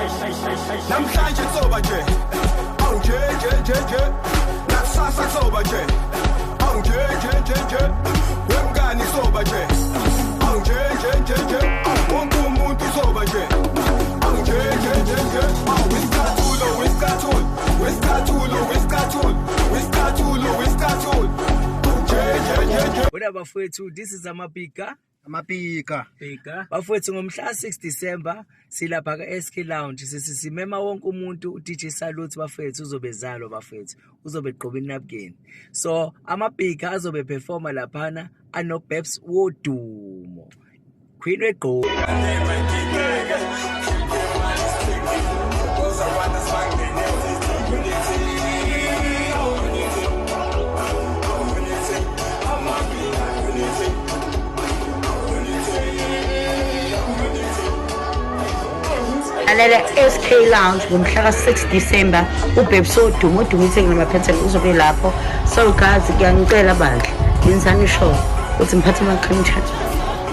Namhlanje kuzoba nje, awu nje nje nje nje. Nakusasa kuzoba nje, awu nje nje nje nje. Wemngani kuzoba nje, awu nje nje nje nje. Awu wonke umuntu uzoba nje, awu nje nje nje nje. Awu isicathulo, isicathulo, isicathulo, isicathulo, isicathulo, isicathulo, nje nje nje nje. Wena bafowethu, this is Amapika. Amapika. Bheka. Bafowethu, ngomhla 6 December silapha ka SK Lounge, sisisimema wonke umuntu. uDJ Salute bafowethu uzobe zalwa, bafowethu, uzobe gqoka inapkin. So Amapika azobe performa laphana ano Babes Wodumo. Queen wegqoka. Lalela, SK Lounge ngomhla ka-6 December, uBabes Wodumo odumise ngamaphethelo uzobe lapho. So guys, ngiyanicela bandla, yenzani sure ukuthi ngiphathe ama-cream chat,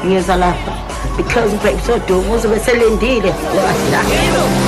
ngiyeza lapha because uBabes Wodumo uzobe selindile la.